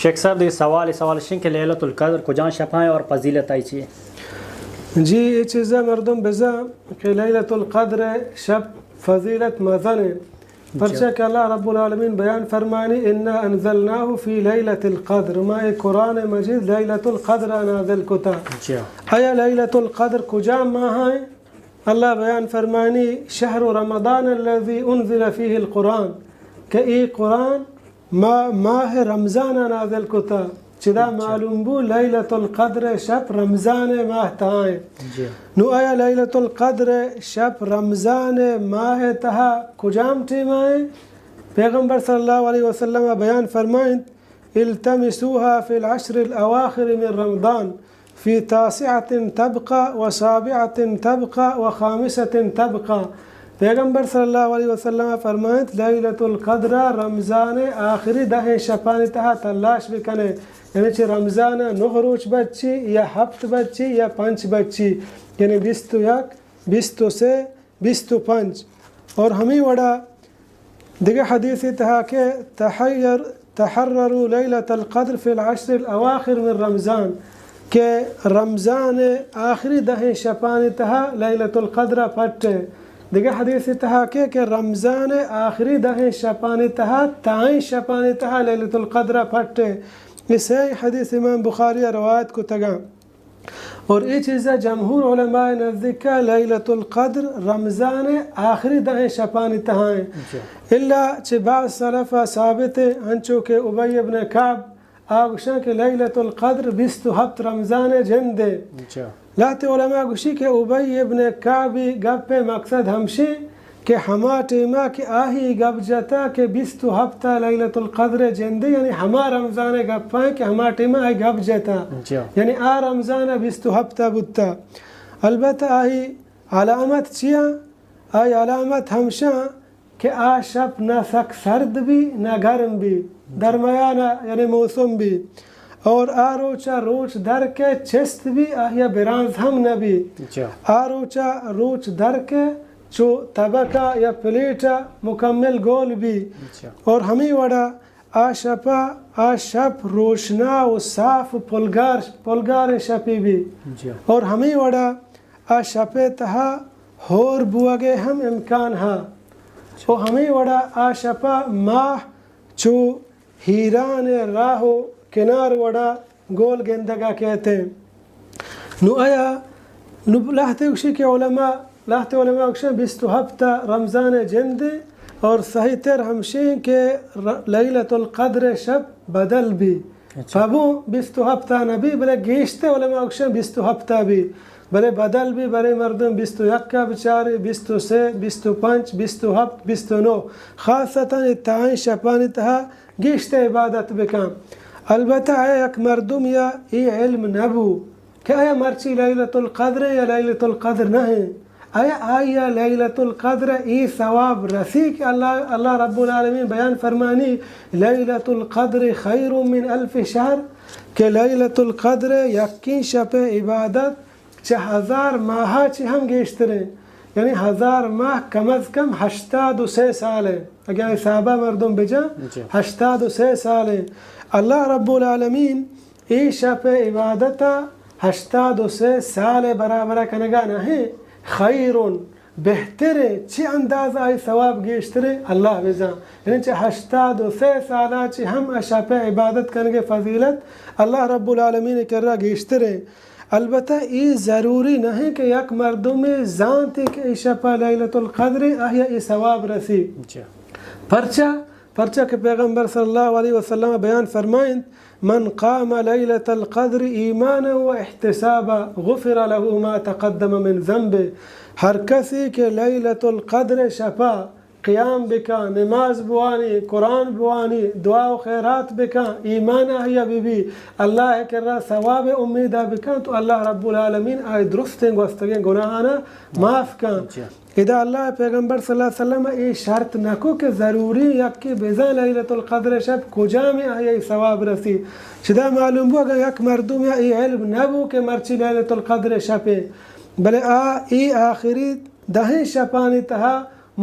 شیخ صاحب، دیگہ سوال، سوال اش انت کہ لیلۃ القدر کجام شپ ء اور فضیلت آئی چی؟ جی، اے چیزا مردم بزاں کہ لیلۃ القدر شپ فضیلت مزن انت، پرچا کہ اللہ رب العالمین بیان فرمانی، انا انزلناه فی لیلۃ القدر، ما اے قرآن مجید لیلۃ القدر ء نازل کتا۔ جی۔ آیا لیلۃ القدر کجام ماہ ء؟ اللہ بیان فرمانی، شهر رمضان الذي انزل فيه القرآن، کہ اے قرآن ما ماہ رمضان ء نازل کتا۔ چدا معلوم بو لیلۃ القدر شپ رمضان ماہ تہا انت۔ جی۔ نو آیا لیلۃ القدر شپ رمضان ماہ تہا کجام ٹیما انت؟ پیغمبر صلی اللہ علیہ وسلم بیان فرمائنت، التمسوها في العشر الأواخر من رمضان، في تاسعة تبقى، وسابعة تبقى، وخامسة تبقى۔ پیغمبر صلی اللہ علیہ وسلم فرمائنت، لیلۃ القدر رمضان آخری دہیں شپانی تہا تلاش بکنے، یعنی چہ رمضان نہ روچ بچی یا ہفت بچی یا پنچ بچی، یعنی بیست و یک، بیست و سے، بیست و پنچ۔ اور ہمیں وڑا دگہ حدیث تہا کہ تحیر، تحرروا لیلۃ القدر فی العشر الاواخر من رمضان، کہ رمضان آخری دہیں شپانی تہا لیلۃ القدر پٹ۔ دگہ حدیث تہا کہ، کہ رمضان آخری دہیں شپانی تہا، تائیں شپانی تہا لیلۃ القدر پٹ۔ یہ صحیح حدیث امام بخاری روایت کو تگا۔ اور اے چیزا جمہور علماء نزدیکا لیلۃ القدر رمضان آخری دہیں شپانی تہا ہیں۔ جی۔ الا چہ بعض سلف ثابت ہیں، ہنچو کہ ابی ابن کعب آ گوشاں کہ لیلۃ القدر بیست و ہفت رمضان جندے۔ جی۔ لہتے علماء گوشی کہ ابی ابن کعبی گپ مقصد ہمشی کہ ہما ٹیما کہ آہی گپ جتا کہ بیست و ہفت لیلۃ القدر جندے، یعنی ہما رمضان گپاں کہ ہما ٹیما آئی گپ جتا۔ جی۔ یعنی آ رمضان بیست و ہفت بوتا۔ البتہ آئی علامت چیاں؟ آئی علامت ہمشاں کہ آ شپ نہ سک سرد بی، نہ گرم بی، درمیانہ یعنی موسم بی۔ اور آ روچا روچ در کے چست بی، آہیا برانز ہم نہ بی۔ جی۔ آ روچا روچ در کے چو تبکا یا پلیٹا مکمل گول بی۔ جی۔ اور ہمیں وڑا آ شپا، آ شپ روشنا و صاف پلگار، پلگار شپی بی۔ جی۔ اور ہمیں وڑا آ شپ تہا ہور بوگے ہم امکان ہا۔ و ہمیں وڑا آ شپا ماہ چو ہیران راہ و کنار وڑا گول گندگا کیت۔ نو آیا، نو لہتے گوشی کہ علماء، لہتے علماء گوشن بیست و ہفت رمضان جندے اور صحیح تر ہمشیں کہ ر-، لیلۃ القدر شپ بدل بی۔ اچھا۔ پبو بیست و ہفت نبی، بلے گیشتے علماء گوشن بیست و ہفت بی۔ بلے بدل بی، بلے مردم بیست و یک بچاری، بیست و سے، بیست و پنچ، بیست و ہفت، بیست و نو۔ خاصتاً اتہائیں شپانی تہا گیشتر عبادت بکن۔ البتہ اے یک مردم یا اے علم نبو کہ آیا مرچی لیلۃ القدر یا لیلۃ القدر نہ ہے۔ آیا آیا لیلۃ القدر اے ثواب رسی کہ اللہ، اللہ رب العالمین بیان فرمانی، لیلۃ القدر خیر من الف شہر، کہ لیلۃ القدر یکیں شپ عبادت چہ ہزار ماہ چہ ہم گیشتریں، یعنی ہزار ماہ کم از کم ہشتاد و سے سال ہے۔ اگر حسابہ مردم بجا، جی۔ ہشتاد و سے سال ہے۔ اللہ رب العالمین اے شپ عبادت ہشتاد و سے سال برابر کنگا نہ ہے۔ خیر، بہتر ہے، چہ انداز آئی ثواب گیشتر ہے، اللہ بزان۔ یعنی چہ ہشتاد و سے سالا چہ ہم اشپ عبادت کنگے فضیلت اللہ رب العالمین کرا گیشتر ہے۔ البتہ اے ضروری نہ ہے کہ یک مردمے زانتے کہ اے شپا لیلۃ القدر ہے، آہیا اے ثواب رسی۔ جی۔ پرچا؟ پرچا کہ پیغمبر صلی اللہ علیہ وسلم بیان فرمائنت، من قام لیلۃ القدر ایمانا و احتسابا غفر له ما تقدم من ذنبه۔ ہر کسی کہ لیلۃ القدر شپا قیام بکن، نماز بوانی، قرآن بوانی، دعا و خیرات بکن، ایمان آہیا ببی، اللہ کرا ثواب امیدا بکن، تو اللہ رب العالمین آئی درستیں گوستگیں گناہانا معاف کن۔ جی۔ ادا اللہ پیغمبر صلی اللہ علیہ وسلم اے شرط نکو کہ ضروری یکے بزان لیلۃ القدر شپ کجام آہیا ثواب رسی۔ چدا معلوم بو اگر یک مردم یا اے علم نبو کہ مرچی لیلۃ القدر شپے، بلے آ اے آخری دہیں شپانی تہا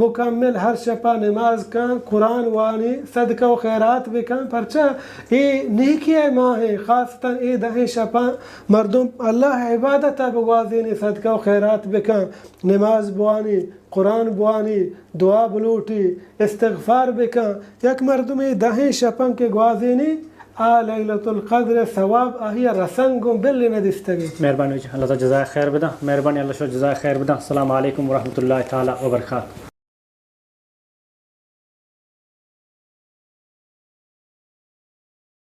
مکمل ہر شپا نماز کن، قرآن وانی، صدقہ و خیرات بکن، پرچا اے نیکی ء ماہ ہیں، خاصتاً اے دہیں شپاں مردم اللہ ء عبادت ء بگوازینی، صدقہ و خیرات بکن، نماز بوانی، قرآن بوانی، دعا بلوٹی، استغفار بکن۔ یک مردمے دہیں شپاں کہ گوازینی، آ لیلۃ القدر ء ثواب آئی ء رسنگ گوں بل نہ دیستگی۔ مہربانی واجہ، اللہ تعالی جزائے خیر بداں۔ مہربانی، اللہ شو جزائے خیر بداں۔ السلام علیکم ورحمۃ اللہ تعالی وبرکاتہ۔